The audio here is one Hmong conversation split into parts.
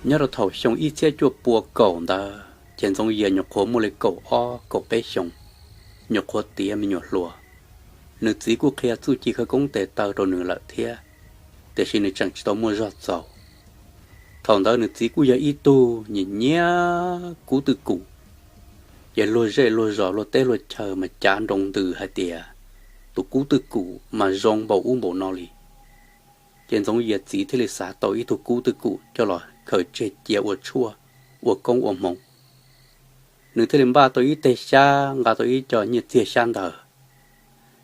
Nyob rau thaum xyoo ib txhiab cuaj pua kaum ntawd ces Ntxoov Yias nyuam qhuav muaj li kaum ob kaum peb xyoos, nyuam qhuav tiav me nyuam hluas. Nws txiv kuj qhia txuj ci khawv koob tes taw rau nws lawm thiab, tiam sis nws tseem tsis tau muaj zog txaus. Thaum ntawd nws txiv kuj yog ib tug nyiam nyiam kub twj kum, ces luag zej luag zos luag teb luag chaw mas cav nroo ntws hais tias tus kub twj kum mas zoo npaum ub npaum no li. Ces Ntxoov Yias txiv thiaj li xav tau ib tug kub twj kum coj los khaws tseg cia ua tshuaj, ua koob ua hmoov. Nws thiaj li npaj tau ib teg xyab, nqa tau ib co nyiaj txiag xyab ntawv,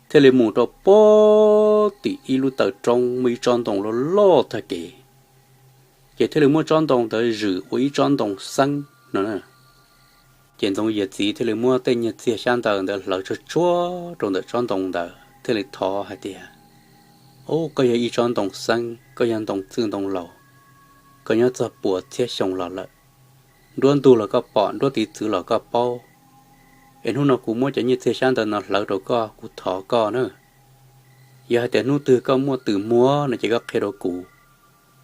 thiaj li mus rau puag tim ib lub taw roob muaj ib tsob ntoo loj loj tag kev, ces thiaj li muab tsob ntoo ntawd zwm ua ib tsob ntoo xeeb no. Ces Ntxoov Yias txiv thiaj li muab tej nyiaj txiag xyab ntawv ntawd hlawv tsuag tsuag rau ntawm tsob ntoo ntawd thiaj li thov hais tias, Au, koj yog ib tsob ntoo xeeb, koj yog ntoo txwj ntoo laus, koj nyob txog puas txhiab xyoo los lawm, nruab ntug los koj pom, nruab tiv txwv los koj paub. Es hnub no kuv muab cov nyiaj txiag xyab ntawv no hlawv rau koj, kuv thov koj na, yog hais tias hnub twg koj muaj twm muag no ces koj qhia rau kuv,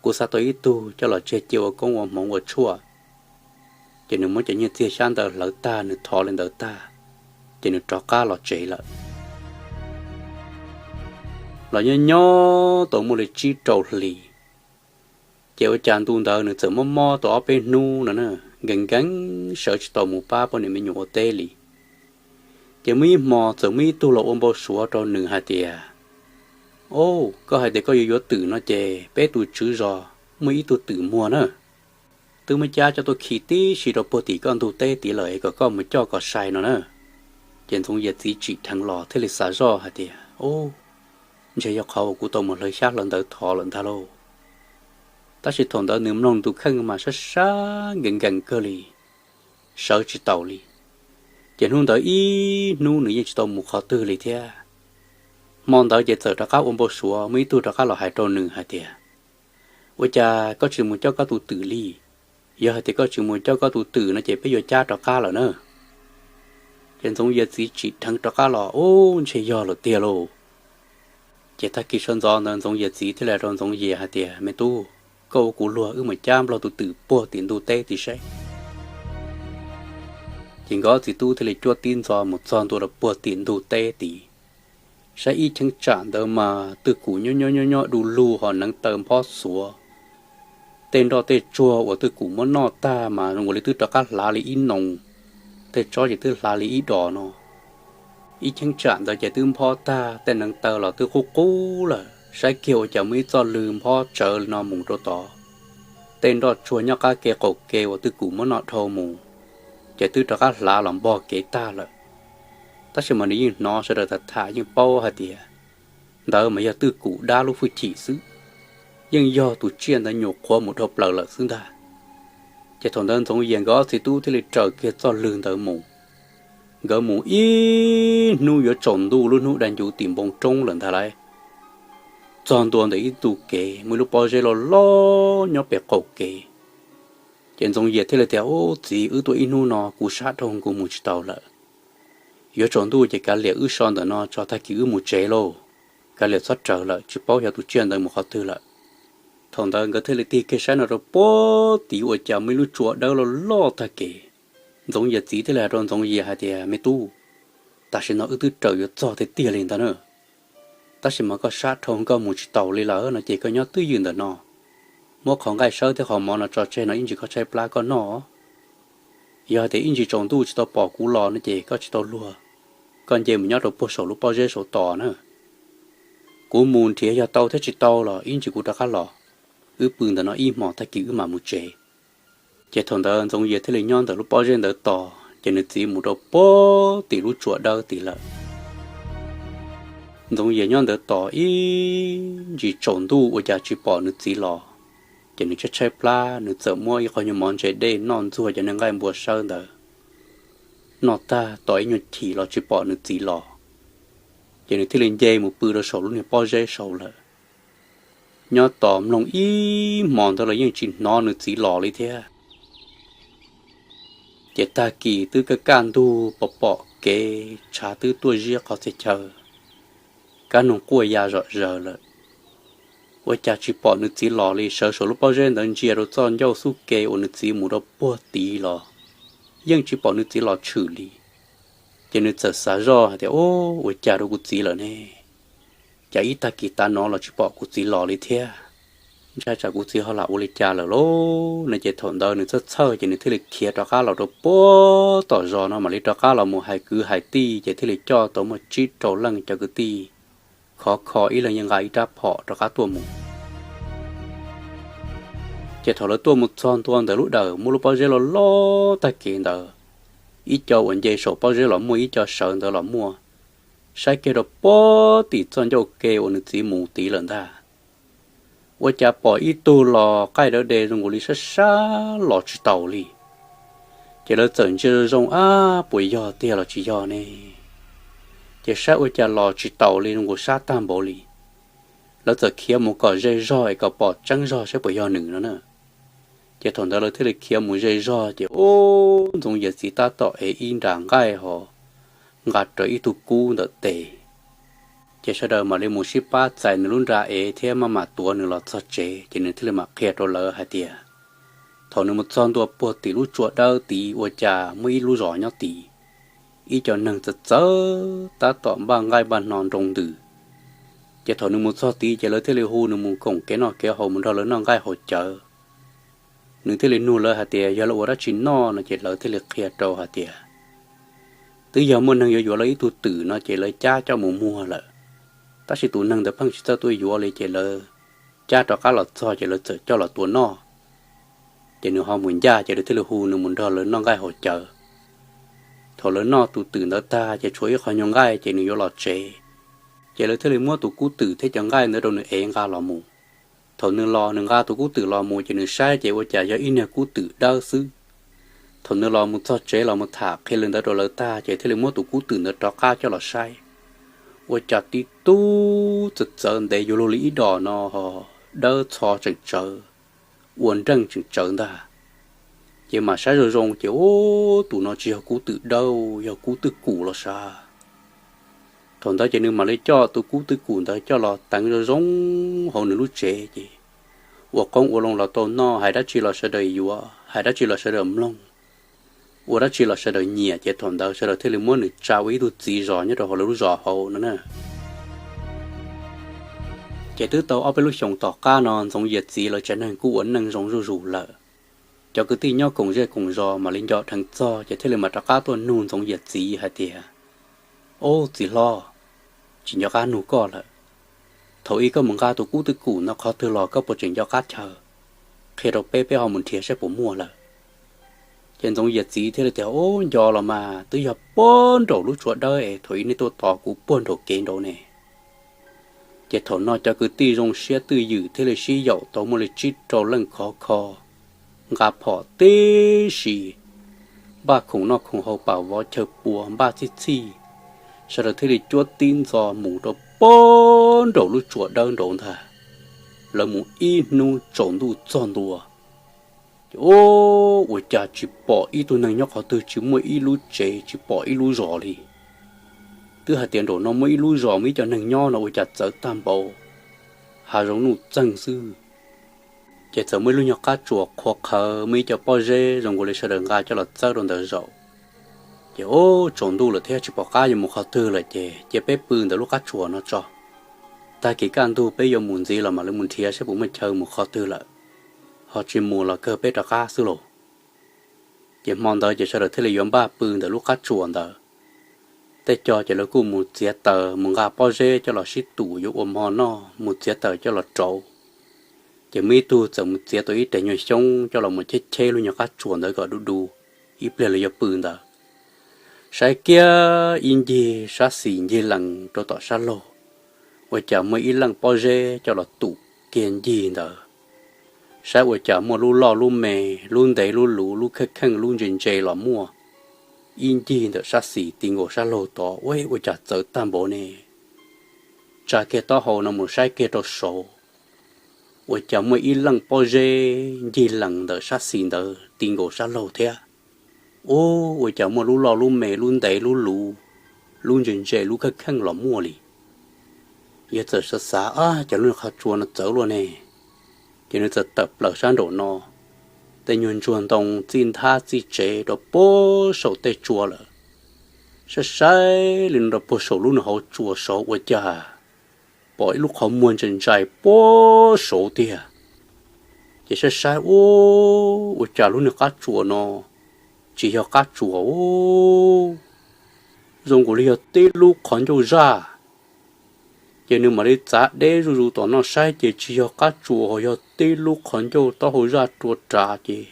kuv xav tau ib tug coj los tseg cia ua koob ua hmoov ua tshuaj. Ces nws muab cov nyiaj txiag xyab ntawv hlawv tag, nws thov li ntawd tag, ces nws rov qab los tsev lawm. Los nyob nyob tau muaj li tsib rau hlis, ces ua cas ntu ntawd nws txawm mob mob tau ob peb hnub no na, nkees nkees sawv tsis tau mus pab poj niam me nyuam ua teb li. Ces muaj ib hmo txawm muaj ib tug los ua npau suav rau nws hais tias, Au, koj hais tias koj yuav yuav twm no ces peb tus tswv zos muaj ib tug twm muag na, twb muab cab coj tuaj khi tib si rau puag tim koj ntug teb tid lawm es kom koj mus coj kom sai no na. Ces Ntxoov Yias txiv tsim dheev los thiaj li xav zoj hais tias, Au, ntshe yog qhov uas kuv tau mus hlawv xyab hlawv ntawv thov lawm ntag lauj. Tab sis thaum ntawd nws mloog ntu kheej mas sab sab nkees nkees kawg li, sawv tsis taus li. Ces hnub ntawd ib hnub nws yeej tsis tau mus qhov twg li thiab. Hmo ntawd ces txawm rov qab ua npau suav, muaj ib tug rov qab los hais rau nws hais tias, Ua cas koj tsis mus coj koj tus twm li? Yog hais tias koj tsis mus coj koj tus twm no ces peb yuav cab rov qab lawm na. Ces Ntxoov Yias txiv tsim dheev rov qab los, Ub, ntshe yog lawm tiag lauj. Ces tag kis sawv ntxov ntawd Ntxoov Yias txiv thiaj li hais rau Ntxoov Yias hais tias, Me tub, koj ua kuv luag, wb mus cab Nplog tus twm puag tim ntug teb tid saib. Ces nkawd ob txiv tub thiaj li cuab tib ntxov mus txog ntua rau puag tim ntug teb tid. Saib ib cheeb tsam ntawd mas twj kum nyob nyob nyob nyob du lug ho neev taw nphob xuav. Tej nroj tej tsuag uas twj kum muab noj tag mas zoo li twb rov qab hlav li ib noo, tej tsob ces twb hlav li ib dos no. Ib cheeb tsam ntawd ces twb nphob tag, tej neev taw los twb qub qub lawm, saib kiag ua cas muaj ib txoj lw nphob tsawv li no mus rau tod. Tej nroj tsuag nyob qab kev qaum kev uas twj kum muab noj dhau mus, ces twb rov qab hlav los npog kev tag lawm. Tab sis mas nws yeej hnov sawv daws tham tham yeej paub hais tias ntawd mas yog twj kum dab lub hwj chim xwb, yeej yog tus tsiaj ntawd nyuam qhuav mus dhau plaws lawm xwb ntag. Ces thaum ntawd Ntxoov Yias nkawd ob txiv tub thiaj li raws kiag txoj lw ntawd mus. Nkawd mus ib hnub yuav tsaus ntuj, lub hnub dai ncuv tim npoo roob lawm ntag lauj. Txog ntua ntawm ib ntu kev muaj ib lub pob zeb loj loj nyob pem qaum kev. Ces Ntxoov Yias thiaj li tias, Ub txiv, wb tuaj ib hnub no kuv sab dhau kuv mus tsis tau lawm. Yuav tsaus ntuj ces kav liam wb so ntawm no tso, tag kis wb mus tsev lauj. Kav liam txhob raws lawm, tsis paub xyov tus tsiaj ntawd mus qhov twg lawm. Thaum ntawd nkawd thiaj li tig kiag saib no rau puag tid ua cas muaj ib lub tsua dawb loj loj tag kev. Ntxoov Yias txiv thiaj li hais rau Ntxoov Yias hais tias, Me tub, tam sim no wb twb raws yuav txog tiag tiag li ntag na. Tab sis mas koj sab dhau koj mus tsis taus li lawm no ces koj nyob twj ywm ntawm no, muab qhov nqaij sawb thiab qhov mov no tso tseg no ib ntsis koj tshaib plab koj noj. Yog hais tias ib ntsis tsaus ntuj tsis tau pom kuv los no ces koj tsis tau luag, koj nce mus nyob rau puag saum lub pob zeb saum tod na. Kuv mus nrhiav yog tau thiab tsis tau los ib ntsis kuv rov qab los. Wb pw ntawm no ib hmos tag kis wb mam mus tsev. Ces thaum ntawd Ntxoov Yias thiaj li nyob ntawm lub pob zeb ntawd tos, ces nws txiv mus rau puag tim lub tsua dawb tid lawm. Ntxoov Yias nyob ntawd tos ib ntsis tsaus ntuj ua cas tsis pom nws txiv los, ces nws tshaib tshaib plab, nws txawm muab ib qho nyuag mov ntse dej noj ntxuag cov niag nqaij npua sawb ntawd. Noj tag tos ib nyuag chim los tsis pom nws txiv los, ces nws thiaj li nce mus pw rau saum lub niag pob zeb saud lawm. Nyob tos mloog ib hmos ntawd los yeej tsis hnov nws txiv los li thiab. Ces tag kis twb kaj kaj ntug pom pom kev, tshav twb tuaj ziab qhov txhia chaw, kab noog quaj ya zom zaws lawm. ua cas tsis pom nws txiv los li, sawv saum lub pob zeb ntawd ntsia rau txoj ncauj xub ke uas nws txiv mus rau puag tid los yeej tsis pom nws txiv los tshwm li. Ces nws txawm xav zoj hais tias, Ub, ua cas rau kuv txiv lawm ne? Cas ib tag kis tav no los tsis pom kuv txiv los li thiab? Ntshai tsam kuv txiv ho lam ua li cas lawm lauj no. Ces thaum ntawd nws txhawj txhawj ces nws thiaj li khiav rov qab los rau puag tom zos no mam li rov qab los mus hais kwv hais tij, ces thiaj li coj tau muaj tsib rau leej cov kwv tij khov kho, ib leeg yeej nqa ib rab phom rov qab tuaj mus. Ces thaum lawv tuaj mus txog ntua ntawm lub dawm muaj lub pob zeb loj loj tag kev ntawd, ib co uas nce saum pob zeb los muaj, ib co sawv ntawd los muaj, saib kiag rau puag tim txoj ncauj ke uas nws txiv mus tid lawm ntag, ua cas pom ib tug los qaij dawb de zoo nkaus li sab sab los tsis taus li. Ces lawv txawm ntsia zoo zoo, Ab, puas yog tiag los tsis yog ne? Ces saib ua cas los tsis taus li, zoo nkaus sab tag npaum li. Lawv txawm khiav mus kom ze zog es kom pom tseeb zog saib puas yog nws no na. Ces thaum ntawd lawv thiaj li khiav mus ze zog ces ub, Ntxoov Yias txiv tab tom ev ib nra nqaij ho nqa rawv ib tug kub ntawm tes. Ces sawv daws mam li mus sib pab txais nws lub nra ev thiab maj mam tuav nws los txog tsev, ces nws thiaj li mam qhia rau lawv hais tias, thaum nws mus txog ntua puag tim lub tsua dawb tid ua cas muaj ib lub zos nyob tid, ib co neeg txawv txawv tab tom npaj nqaij npaj hno nroo ntws. Ces thaum nws mus txog tid ces lawv thiaj li hu nws mus koom kev noj kev haus, mus nrog lawv noj nqaij haus cawv. Nws thiaj li nug lawv hais tias yog lawv ua dab tsi noj no, ces lawv thiaj li qhia rau hais tias twb yog muaj neeg yuav yuav lawv ib tug twm no ces lawv cab coj mus muag lawm, tab sis tus neeg ntawd pheej tsis txawj tuaj yuav li ces lawv cab rov qab los txog ces lawv txawm coj los tua noj. Ces nws ho mus ncaj ces lawv thiaj li hu nws mus nrog lawv noj nqaij haus cawv. Thaum lawv noj tus twm ntawd tag ces tshuav ib qho nyuag nqaij ces nws yuav los tsev. Ces lawv thiaj li muab tus kub twm thiab cov nqaij ntawd rau nws ev nqa los mus. Thaum nws los, nws nqa tus kub twm los mus ces nws saib ces ua cas yog ib niag kub twm dawb xwb. Thaum nws los mus txog tsev los mus tham qhia li ntawd rau lawv tag ces thiaj li muab tus kub twm ntawd rov qab coj los saib, ua cas tib tug txawv txawv ntev yuav luag li ib dos no, dawb txho tseem tsawv, ua nreej tseem tsawv ntag. Ces mam saib zoo zoo ces ub, tus no tsis yog kub twm dawb, yog kub twj kum los sav. Thaum ntawd ces nws mam li coj tus kub twj kum ntawd coj los teev zoo zoo hauv nws lub tsev ces ua qoob ua loo los tau noj, hais dab tsi los sawv daws yuav, hais dab tsi los sawv daws mloog, ua dab tsi los sawv daws nyiam. Ces thaum ntawd sawv daws thiaj li muab nws tsa ua ib tug txiv zos nyob rau hauv lawv lub zos hauv no na. Ces twb tau ob peb lub xyoos tom qab no Ntxoov Yias txiv lawv tsev neeg kuj ua neej zoo zuj zus lawm. Cov kwv tij nyob koom zej koom zos mam li nco dheev txog ces thiaj li mam rov qab tuaj nug Ntxoov Yias txiv hais tias, Ob, txiv hlob, tsis nco qab nug koj lawm. Thaum ub koj mus nqa tus kub twj kum no qhov twg los koj puas tseem nco qab chaw? Qhia rau peb, peb ho mus nrhiav saib puas muaj lawm. Ces Ntxoov Yias txiv thiaj li tias, Ub, nco los mas, twb yog puag nraum lub tsua dawb es thaum ub nej tuaj tos kuv puag nraum kev nraud ne. Ces thaum no cov kwv tij zoo siab twj ywm thiaj li sib yaum tau muaj li tsib rau leej khov kho, nqa phom tib si, npaj khoom noj khoom haus, pam vov chaw pua npaj txhij txhij, sawv daws thiaj li cuab tib ntxo mus rau puag nraum lub tsua dawb nraud ntag. Lawv mus ib hnub tsaus ntuj txog ntua, ces ub, ua cas tsis pom ib tug neeg nyob qhov twg, tsis muaj ib lub tsev, tsis pom ib lub zos li. Twb hais tias nraum no muaj ib lub zos muaj ib co neeg nyob no ua cas txawv tag npaum, hav zoov nuj txeeg xwb. Ces txawm muaj ib lub nyuag qab tsuas qhuav qhawv muaj ib co pob zeb zoo nkaus li sawv daws nqa coj los txawb rau ntawd zaum. Ces ub, tsaus ntuj lawm thiab tsis pom qab yuav mus qhov twg lawm ces cia peb pw ntawm lub qab tsuas no tso. Tag kis kaj ntug peb yuav mus ntxiv los mam li mus nrhiav saib puas muaj chaw mus qhov twg lawm, ho tsis mus los kawg peb rov qab xwb lauj. Ces hmo ntawd ces sawv daws thiaj li yuav npaj pw ntawm lub qab tsuas ntawd. Tej co ces lawv kuj mus txiav taws mus nqa pob zeb coj los sib tum yuav ua hmo noj, mus txiav taws coj los rauv. Ces muaj ib tug txawm mus txiav tau ib rev nyuag xyoob coj los mus cheb cheb lub nyuag qab tsuas ntawd kom du du, ib pliag lawv yuav pw ntawd. Saib kiag ib ncig sab xis ncig lees rau tom sab laug, ua cas muaj ib leej pob zeb coj los tum kiag ncig ntawd. Saib ua cas muaj lub loj lub me, lub ntev lub luv, lub kheej kheej lub ntse ntse los muaj, ib ncig ntawm sab xis ti nkaus sab laug tod, ua cas txawv tag npaum ne. Tsa kiag taub hau no mus saib kiag rau saud, ua cas muaj ib leej pob zeb ncig lees ntawm sab xis ntawd ti nkaus sab laug thiab. Ub, ua cas muaj lub loj lub me, lub ntev lub luv, lub ntse ntse lub kheej kheej los muaj li. Yog txawm xav xav, Ab, cas lub niag qhov tsua no txawv luaj ne? Ces nws txawm tawm plaws sab nraum no, tej nyuag ntsuag ntoo txij nthab txij tsev rau puag saum tej tsua lawm. Saib saib li no rau puag saum lub nws hauv tsua saud ua cas pom ib lub qhov muag ntsa ntsais puag saud tiag. Ces saib saib, Ub, ua cas lub niag qab tsua no tsis yog qab tsua, zoo nkaus li yog tib lub qhov ncauj zaj. Ces nws mam li txav deb zuj zus tom no saib ces tsis yog qab tsua ho yog tib lub qhov ncauj taub hau zaj rua rav. Ces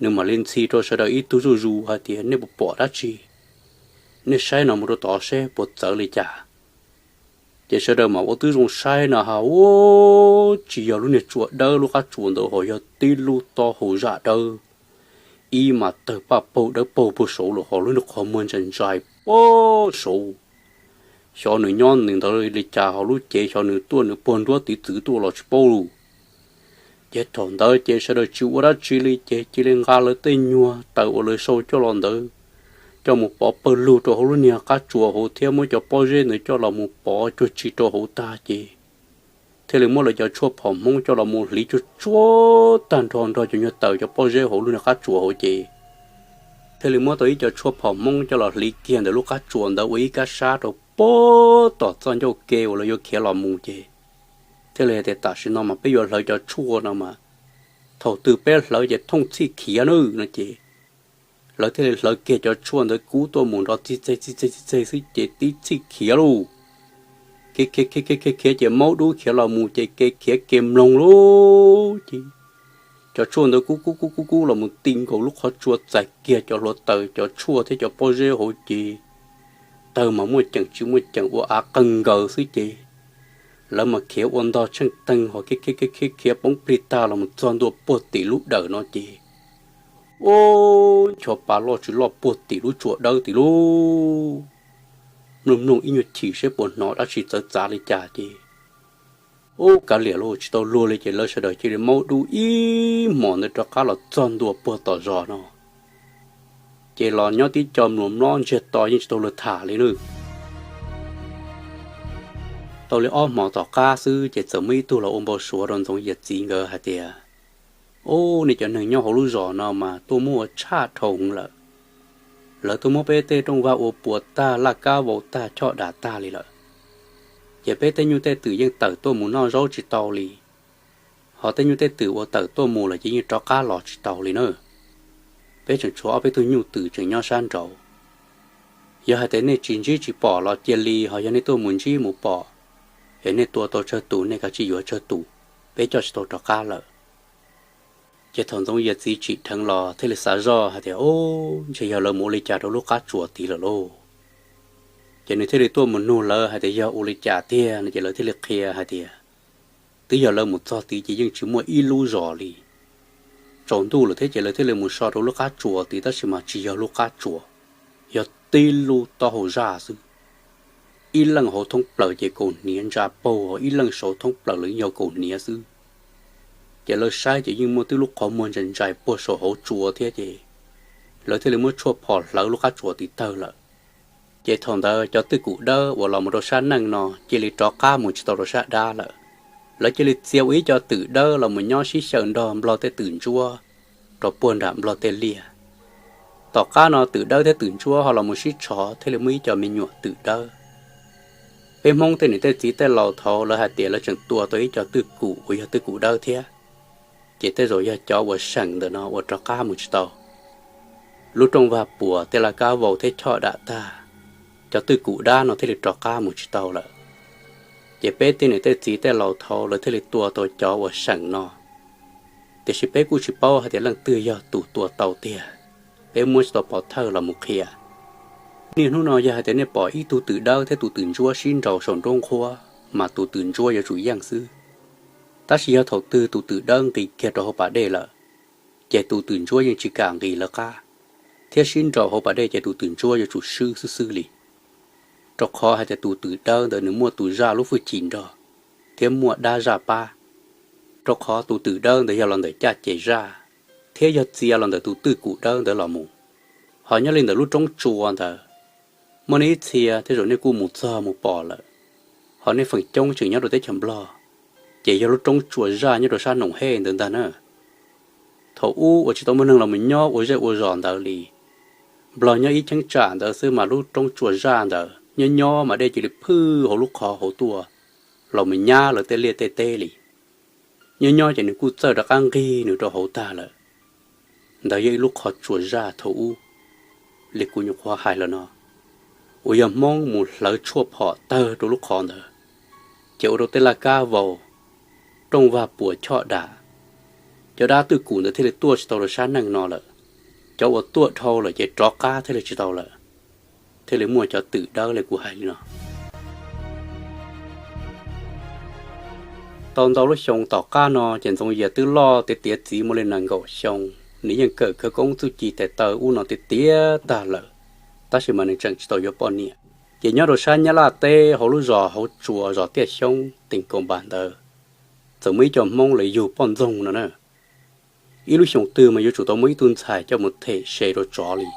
nws mam li ntxhi rau sawv daws ib tug zuj zus hais tias, Nej puas pom dab tsi? Nej saib no mus rau tod seb puas txawv li cas. Ces sawv daws mas ua tib zoo saib no ha, Ub, tsis yog lub niag tsua dawb lub qab tsua ntawd ho yog tib lub taub hau zaj dawb, ib mas tawg paj paug dawb paug puag saud lawm ho lub niag qhov muag ntsa ntsais puag saud. Xyov nws nyob nws ntawd li cas ho lub cev xyov nws tuaj nws puag nruab tiv txwv tuaj los tsis paub lus. Ces thaum ntawd ces sawv daws tsis ua dab tsi li ces cia li nqa lawv tej nyuag taws uas lawv sau coj los ntawd coj mus pov pawg lug rau hauv lub niag qab tsua hauv thiab muab cov pob zeb ntawd coj los mus pov cuag tsi rau hauv tag ces thiaj li muab lawv cov tshuaj phom Hmoob coj los mus hliv tsuag tsuag tag nrho nrog cov nyuag taws cov pob zeb hauv lub niag qab tsua hauv ces thiaj li muab tau ib co tshuaj phom Hmoob coj los hliv kiag ntawm lub qab tsua ntawd ua ib kab sab rau puag tom txoj ncauj ke uas lawv yuav khiav los mus ces thiaj li hais tias, Tam sim no mas peb yuav hlawv cov tshuaj no mas thaum twg peb hlawv ces thooj txhij khiav nawb no ces lawv thiaj li hlawv kiag cov tshuaj ntawd kub tuaj mus nrov txij txeg txij txeg txij txeg xwb ces tib txhij khiav lauj. Khiav khiav khiav khiav khiav ces maub dub khiav los mus ces kev khiav kev mloog lauj ces cov tshuaj ntawd kub kub kub kub kub los mus ti nkaus lub qhov tsua txais kiag cov hluav taws cov tshuaj thiab cov pob zeb hauv ces tawg mas muaj ceem tsis muaj ceem ua av qeeg nkaws xwb ces lawv mas khiav ua ntog tsheej teeg ho khiav khiav khiav khiav poob plig tag los mus txog ntua puag tim lub dawm no ces ub, ncho pa loj tsis loj puag tim lub tsua dawb tim lub. Mloog mloog ib nyuag chim seb puas hnov dab tsi txawv txav li cas ces ub, kav liam lauj, tsis tau luag li ces lawv sawv daws cia li maub dub ib hmos ntawd rov qab los txog ntua puag tom zos no ces los nyob tib co mluas mlob ntsiag to yeej tsis tau luag tham li nawb. Tau li ob hmos tom qab xwb ces txawm muaj ib tug los ua npau suav rau Ntxoov Yias txiv nkawd hais tias, Ub, nej cov neeg nyob hauv lub zos no mas tuaj muab ua tshaj dhau lawm. Lawv tuaj muab peb tej rooj vag ua puas tag, laj kab vau tag, choj dam tag li lawm. Ces peb tej nyuj tej twm yeej tawm tuaj mus noj zaub tsis tau li. Ho tej nyuj tej twm uas tawm tuaj mus lawm ces yeej rov qab los tsis tau li na. Peb tseem tshuav ob peb tug nyuj twm tseem nyob sab nraud. Yog hais tias nej tsis ntsib tsis pom los cia li, ho yog nej tuaj mus ntsib mus pom es nej tua tau tsawg tus nej kav tsij yuav tsawg tus, peb coj tsis tau rov qab lawm. Ces thaum Ntxoov Yias txiv tsim dheev los thiaj li xav zoj hais tias, Ub, ntshe yog lawv mus ua li cas rau lub qab tsuas tid lawm lauj. Ces nws thiaj li tuaj mus nug lawv hais tias yog ua li cas tiag no ces lawv thiaj li qhia hais tias twb yog lawv mus txog tid ces yeej tsis muaj ib lub zos li. Tsaus ntuj lawm thiab ces lawv thiaj li mus so rau lub qab tsuas tid tab sis mas tsis yog lub qab tsuas, yog tib lub taub hau zaj xwb. Ib leej hauv thoob plaws ces kaus hniav ntsa paug, ib leej saum thoob plaws los yeej yog kaus hniav xwb. Ces lawv saib ces yeej muaj tib lub qhov muag ntsais ntsais puag saum hauv tsua thiab ces lawv thiaj li muab tshuaj phom hlawv lub qab tsuas tid tawg lawm. Ces thaum ntawd cov twj kum dawb uas los mus rau sab neej no cia li rov qab mus tsis tau rau sab dab lawm. Lawv cia li txia ua ib co twm dawb los mus nyob sib xyaw nrog nplog tej twm ntsuab rau puag nram nplog tej liaj. Tom qab no twm dawb thiab twm ntsuab ho los mus sib tshov thiaj li muaj ib co me nyuam twm dawb. Peb Hmoob tej niam tej txiv tej laus thaud lawv hais tias lawv tseem tua tau ib co twj kum uas yog twj kum dawb thiab, ces tej zaum yog cov uas seem ntawm no uas rov qab mus tsis tau. Lub rooj vag puas, tej laj kab vau thiab choj dam tag, cov twj kum dab no thiaj li rov qab mus tsis tau lawm. Ces peb tej niam tej txiv tej laus thaud lawv thiaj li tua tau cov uas seem no. Tiam sis peb kuj tsis paub hais tias leej twg yog tus tua tau tiag, peb muab tsis tau pov thawj los mus qhia. Niaj hnub no yog hais tias nej pom ib tug twm dawb thiab tus twm ntsuab sib nraus saum nruab nqhuab mas tus twm ntsuab yuav tsum yeej xwb. Tab sis yog thaum twg tus twm dawb nqis kiag rau hauv pas dej lawm, ces tus twm ntsuab yeej tsis kam nqis lawv qab, thiab sib nraus hauv pas dej ces tus twm ntsuab yuav tsum swb xwb xwb li. Rau qhov hais tias tus twm dawb ntawd nws muaj tus zaj lub hwj chim nrog, thiab muaj dab zaj pab. Rau qhov tus twm dawb ntawd yog los ntawm caj ces zaj, thiab yog txia los ntawm tus twj kum dawb ntawd los mus. Ho nyob li ntawm lub roob tsua ntawd, muaj nej ib txhia tej zaum nej kuj mus txog mus pom lawm. qhov nej feem coob tseem nyob rau teb chaws Nplog, ces yog lub roob Tsua Zaj nyob rau sab Noom Hej ntawd ntag na. Thaum ub uas tsis tau muaj neeg los mus nyob ua zej ua zos ntawd li, Nplog nyob ib cheeb tsam ntawd xwb mas lub roob Tsua Zaj ntawd nyob nyob mas dej cia li phwj hauv lub qhov hauv tuaj los mus nyab lawv tej liaj tej teb li. Nyob nyob ces nws kuj txawj rov qab nqig nws rau hauv tag lawm. Ntawd yog ib lub qhov Tsua Zaj thaum ub, li kuv nyuam qhuav hais lawm no, uas yog Hmoob mus hlawv tshuaj phom tawg rau lub qhov ntawd, ces ua rau tej laj kab vau, rooj vag puas choj dam, cov dab twj kum ntawd thiaj li tuaj tsis tau rau sab neej no lawm. Cov uas tuaj dhau lawm ces rov qab thiaj li tsis tau lawm, thiaj li muaj cov twm dawb li kuv hais li no. Tau ntau lub xyoo tom qab no ces Ntxoov Yias twb loj tiav tiav txiv muaj li nees nkaum xyoo, nws yeej kawm khawv koob txuj ci tes taw ub no tiav tiav tag lawm, tab sis mas nws tseem tsis tau yuav poj niam. Ces nyob rau sab Nyab Laj teb hauv lub zos Hauv Tsua zos Tiaj Xyoob teem Kaus Npas ntawd, txawm muaj ib co Hmoob lawv yug poj ntxoog no na. Ib lub xyoos twg mas yuav tsum tau muaj ib tug ntxhais coj mus them se rau tsov li.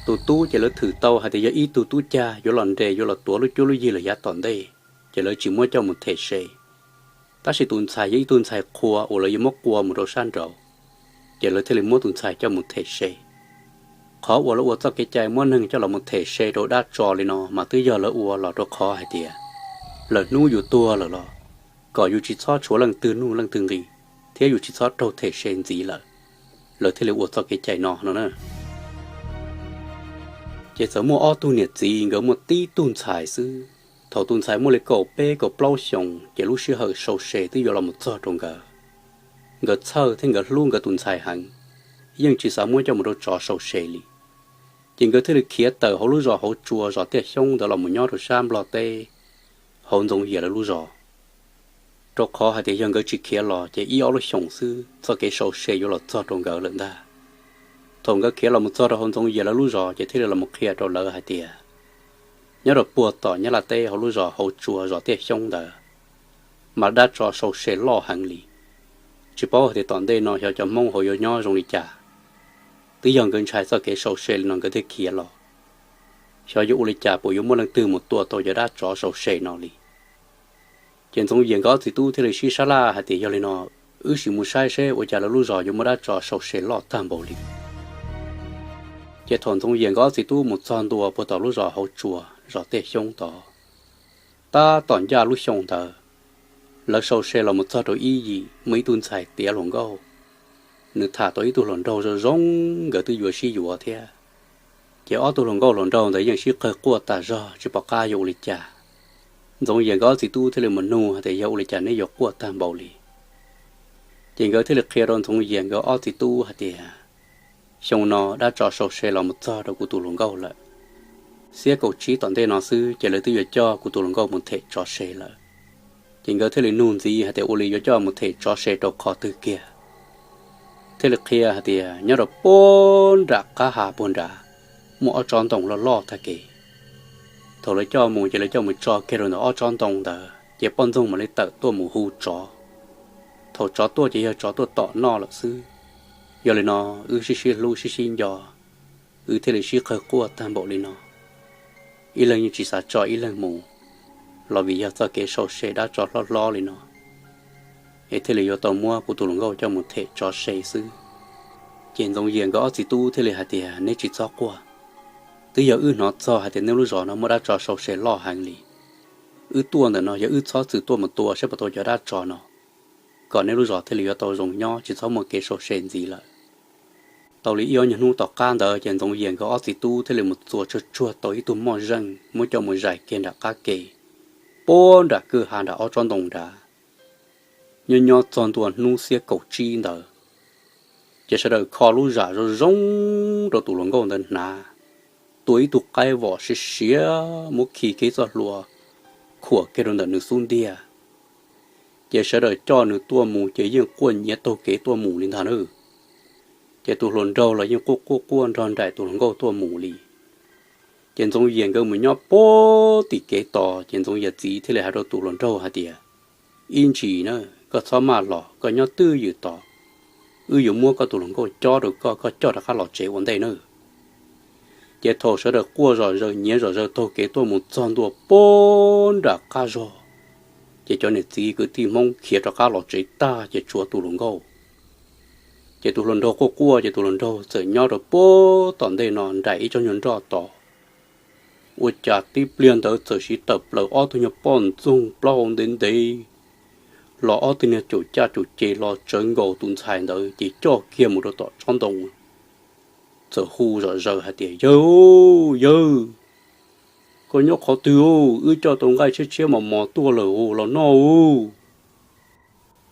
Tus tub ces lawv thwm tau hais tias yog ib tug tub cag yuav los nres yuav los tuav lub cuab lub yig lawm yav tom ntej, ces lawv tsis muab coj mus them se. Tab sis tus ntxhais yog ib tug ntxhais qhua uas lawv yuav muab qua mus rau sab nraud, ces lawv thiaj li muab tus ntxhais coj mus them se. Qhov uas lawv ua txoj kev cai muab neeg coj los mus them se rau dab tso li no mas twb yog lawv ua los rau qhov hais tias lawm hnub yus tuag lawm los kom yus tsis txhob tshuav leej twg nuj leej twg nqi, thiab yus tsis txhob raug them se ntxiv lawm, lawv thiaj li ua txoj kev cai no no na. Ces txawm muaj ob tug niam txiv nkawd muaj tib tug ntxhais xwb. Thaum tus ntxhais muaj li kaum peb kaum plaub xyoos ces lub sij hawm sau se twb yuav los mus txog rau nkawd. Nkawd txhawj thiab nkawd hlub nkawd tus ntxhais heev, yeej tsis xav muab coj mus rau tsov sau se li. Ces nkawd thiaj li khiav tawm hauv lub zos Hauv Tsua zos Tiaj Xyoob ntawd los mus nyob rau sab Nplog teb hauv Ntxoov Yias lawv lub zos, rau qhov hais tias yog nkawd tsis khiav los ces ib ob lub xyoos xwb txoj kev sau se yuav los txog rau nkawd lawm ntag. Thaum nkawd khiav los mus txog rau hauv Ntxoov Yias lawv lub zos ces thiaj li los mus qhia rau lawv hais tias nyob rau puag tom Nyab Laj teb hauv lub zos Hauv Tsua zos Tiaj Xyoob ntawd mas dab tso sau se loj heev li. Tsis paub hais tias tom ntej no xyov cov Hmoob hauv yuav nyob zoo li cas. Twb yog nkawd ntshai txoj kev sau se li no nkawd thiaj khiav los. Xyov yuav ua li cas puas yuav muaj leej twg mus tua tau cov dab tsov sau se no li. Ces Ntxoov Yias nkawd ob txiv tub thiaj li sib sab laj hais tias yog li no, wb sim mus saib seb ua cas lawv lub zos yuav muaj dab tsov sau se loj tag npaum li. Ces thaum Ntxoov Yias nkawd ob txiv tub mus txog ntua puag tom lub zos Hauv Tsua zos Tiaj Xyoob tod, tab tom ncaj lub xyoo ntawd, lawv sau se los mus txog rau ib yim muaj ib tug ntxhais tiav hluas nkauj, nws tham tau ib tug hluas nraug zoo zoo, nkawd twb yuav sib yuav thiab. Ces ob tug hluas nkauj hluas nraug ntawd yeej sib qawg quaj tag zog tsis pom qab yuav ua li cas. Ntxoov Yias nkawd ob txiv tub thiaj li mus nug hais tias yog ua li cas neb yuav quaj tag npaum li. Ces nkawd thiaj li qhia rau Ntxoov Yias nkawd ob txiv tub hais tias xyoo no dab tso sau se los mus txog rau kuv tus hluas nkauj lawm. Xiab kaum tsib tom ntej no xwb ces lawv twb yuav coj kuv tus hluas nkauj mus them tsov se lawm. Ces nkawd thiaj li nug ntxiv hais tias ua li yuav coj mus them tsov se rau qhov twg kiag. Thiaj li qhia hais tias nyob rau puag nram qab ha puag nrad muaj ob tsob ntoo loj loj tag kev. Thaum lawv coj mus ces lawv coj mus tso kiag rau ntawm ob tsob ntoo ntawd ces poj ntxoog mam li tawm tuaj mus hu tsov. Thaum tsov tuaj ces yog tsov tuaj tom noj lawm xwb. Yog li no, wb sib sib hlub sib sib nco, wb thiaj li sib qawg quaj tag npaum li no. Ib leeg yeej tsis xav tso ib leeg mus, los vim yog txoj kev sau se dab tso hlob hlob li no, es thiaj li yuav tau muab kuv tus hluas nkauj coj mus them tsov se xwb. Ces Ntxoov Yias nkawd ob txiv tub thiaj li hais tias neb tsis txhob quaj, twb yog wb hnov txog hais tias neb lub zos no muaj dab tso sau se loj heev li. Wb tuaj ntawm no yog wb txhob txwm tuaj mus tua saib puas tau cov dab tso no, kom neb lub zos thiaj li yuav tau zoo nyob tsis txhob muaj kev sau se ntxiv lawm. Tau li ib ob nyuag hnub tom qab ntawd ces Ntxoov Yias nkawd ob txiv tub thiaj li mus txua tsuag tsuag tau ib tug moj zeej muab coj mus zais kiag nram qab ke, puag nram kwj ha nram ob tsob ntoo nrad. Nyob nyob txog ntua hnub xiab kaum tsib ntawd, ces sawv daws kho lub zam zoo zoo rau tus hluas nkauj ntawd hnav, tua ib tug qaib vom siav siav muab khi kiag txoj hlua khuam kiag rau ntawm nws xub ntiag. Ces sawv daws coj nws tuaj mus ces yeej quaj nyiav taug kev tuaj mus li ntag na. Ces tus hluas nraug los yeej quaj quaj quaj nrog nraim tus hluas nkauj tuaj mus li. Ces Ntxoov Yias nkawd mus nyob puag tim kev tos ces Ntxoov Yias txiv thiaj li hais rau tus hluas nraug hais tias, ib ntsis na, koj txhob maj los, koj nyob twj ywm tos, wb yuav muab koj tus hluas nkauj cob rau koj, koj coj rov qab los tsev ua ntej nawb. Ces thaum sawv daws quaj zom zaws nyiav zom zaws taug kev tuaj mus txog ntua puag nram qab zog, ces cov niam txiv kwv tij Hmoob khiav rov qab los tsev tag ces tshuav tus hluas nkauj. Ces tus hluas nraug quaj quaj ces tus hluas nraug txawm nyob rau puag tom ntej no nraim ib tsob nyuag nroj tod. Ua cas tib pliag ntawd txawm siv tawm plaws ob tug nyuag poj ntxoog plaub hau ntev ntev los ob tug niag caum caj caum ces los tsawv nkaus tus ntxhais ntawd ces coj kiag mus rau tom tsob ntoo. Txawm hu zom zaws hais tias, Yawg, yawg, koj nyob qhov twg? Wb coj tau nqaij tshiab tshiab mos mos tuaj lawm los noj.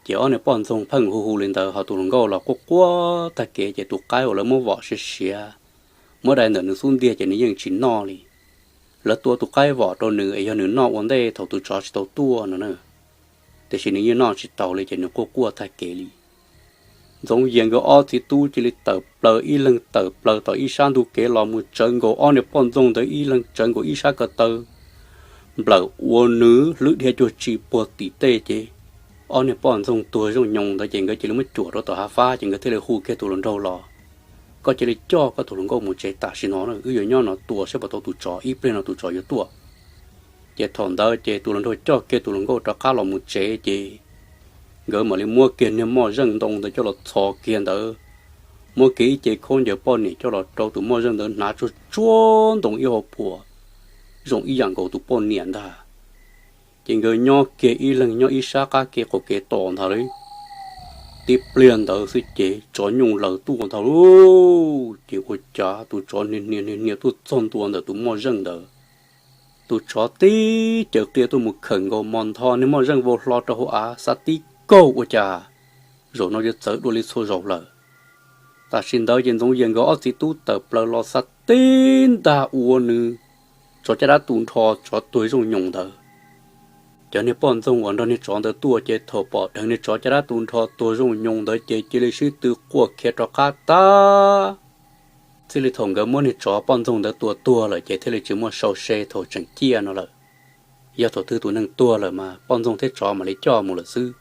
Ces ob niag poj ntxoog pheej hu hu li ntawd ho tus hluas nkauj los quaj quaj tag kev ces tus qaib uas lawv muab vom siav siav, muab dai ntawm nws xub ntiag ces nws yeej tsis noj li. Lawv tua tus qaib vom rau nws es yog nws noj ua ntej thaum tus tsov tsis tau tuaj no na, tiam sis nws yeej noj tsis taus li ces nws quaj quaj tag kev li. Ntxoov Yias nkawd ob txiv tub cia li tawm plaws ib leeg tawm plaws tom ib sab ntug kev los mus tsawv nkaus ob niag poj ntxoog ntawd ib leeg tsawv nkaus ib sab ko taw, nplawm ua nws hlwb dhia cuag tsi puag tim tej ces ob niag poj ntxoog tuag zooj nyoos ntawd ces nkawd cia li muab cuam rau tom hav fab ces nkawd thiaj li hu kiag tus hluas nraug los, Koj cia li coj koj tus hluas nkauj mus tsev tam sim no, wb yuav nyob no tua saib puas tau tus tsov, ib pliag no tus tsov yuav tuaj. Ces thaum ntawd ces tus hluas nraug coj kiag tus hluas nkauj rov qab los mus tsev ces nkawd mam li muab kiag niag moj zeej ntoo ntawd coj los txhos kiag ntawd, muab kiag ib ce khaub ncaws poj niam coj los rau tus moj zeej ntawd hnav tsuag tsuag ntoo ib hauv phuam zoo ib yam nkaus tus poj niam ntag. Ces nkawd nyob kiag ib leeg nyob ib sab qab kev qaum kev tos ntag li. Tib pliag ntawd xwb ces tsov nyooj laws tuaj ntag lauj. Ces ua cas tus tsov hnia hnia hnia tuaj txog ntua ntawm tus moj zeej ntawd. Tus tsov tib caws qia tuaj mus khawm nkaus mos ntho niag moj zeej vau hlo rau hauv av xav tib kaug ua cas zaum no yuav txawv dua li txhua zaus lawm. Tam sim ntawd ces Ntxoov Yias nkawd ob txiv tub tawm plaws los xav tib ntag ua nws tsov caj dab tu nrho tsov tuag zooj nyoos ntawd. Cov niag poj ntxoog uas nrog niag tsov ntawd tuaj ces thaum pom dheev niag tsov caj dab tu nrho tuag zooj nyoos ntawd ces cia li sib tw quaj khiav rov qab tag. Txij li thaum nkawd muab niag tsov poj ntxoog ntawd tua tuag lawm ces thiaj li tsis muaj sau se thaum tseem ciaj no lawm. Yog thaum twg tus neeg tuag lawm mas poj ntxoog thiab tsov mam li coj mus lawm xwb.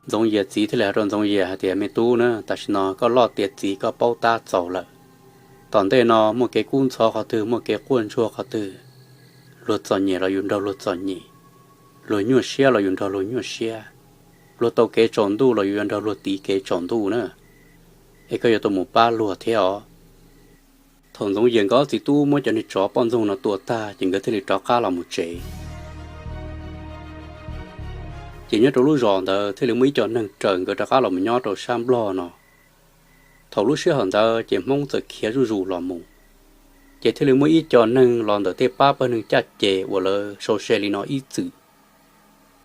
Ntxoov Yias txiv thiaj li hais rau Ntxoov Yias hais tias, Me tub na, tam sim no koj loj tiav txiv koj paub tab txaus lawm. Tom ntej no muaj kev kub ntxhov qhov twg, muaj kev quaj ntsuag qhov twg, luag txom nyem los yus nrog luag txom nyem, luag nyuaj siab los yus nrog luag nyuaj siab, luag tau kev tsaus ntuj los yus yuav nrog luag tiv kev tsaus ntuj na. Es koj yuav tau mus pab luag thiab os. Thaum Ntxoov Yias nkawd ob txiv tub muab cov niag tsov poj ntxoog no tua tag ces nkawd thiaj li rov qab los mus tsev. Ces nyob rau lub zos ntawd thiaj li muaj ib co neeg raws nkawd rov qab los mus nyob rau sab Nplog no. Thaum lub sij hawm ntawd ces Hmoob txawm khiav zuj zus los mus, ces thiaj li muaj ib co neeg los ntawm tej pab pawg neeg caj ces uas lawv sau se li no ib txwm.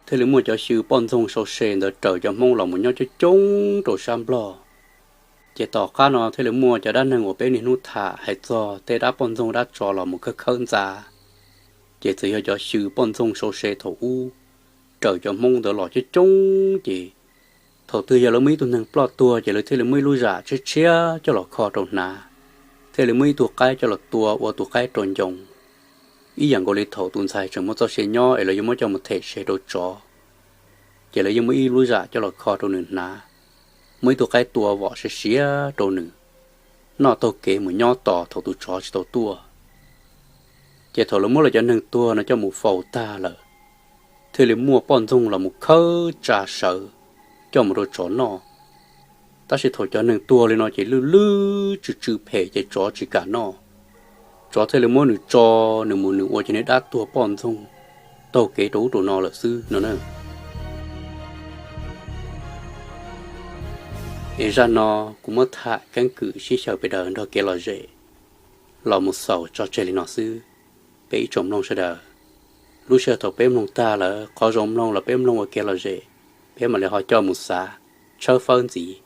Thiaj li muaj cov xyw poj ntxoog sau se ntawd raws cov Hmoob los mus nyob coob coob rau sab Nplog. Ces tom qab no thiaj li muaj cov dab neeg uas peb niaj hnub tham hais txog tej dab poj ntxoog dab tsov los mus khawb khawb ntxa, ces txawm yog cov xyw poj ntxoog sau se thaum ub raws cov Hmoob ntawd los coob coob ces thaum twg yog lawv muaj ib tug neeg ploj tuag ces lawv thiaj li muaj ib lub zam tshiab tshiab coj los kho rau hnav, thiaj li muaj ib tug qaib coj los tua ua tus qaib rau ncoo. Ib yam nkaus li thaum tus ntxhais tseem muaj txoj sia nyob es lawv yuav muab coj mus them se rau tsov, ces lawv yeej muaj ib lub zam coj los kho rau nws hnav, muaj ib tug qaib tua vom siav siav rau nws noj taug kev mus nyob tos thaum tus tsov tsis tau tuaj. Ces thaum lawv muab lawv cov neeg tuag no coj mus faus tag lawm, thiaj li muaj poj ntxoog los mus khawb tsa sawv coj mus rau tsov noj. Tab sis thaum cov neeg tuag li no ces lwj lwj tsw tsw phem ces tsov tsis kam noj. Tsov thiaj li muab nws tso, nws mus nws ua cov niag dab tuag poj ntxoog taug kev rau ub rau no lawm xwb no na. Es zaj no kuv muab tham keeb kwm sib xyaw pes daws nrog kev lom zem los mus xaus tso tseg li no xwb. Peb ib tsoom mloog sawv daws, lub sij hawm thaum peb mloog tag lawm, qhov zoo mloog los peb mloog ua kev lom zem, peb mam li ho coj mus xav, tshawb fawb ntxiv.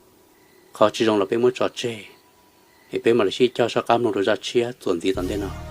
Qhov tsis zoo los peb muab tso tseg, es peb mam li sib cog soj qab mloog rau zaj tshiab txuas ntxiv tom ntej no.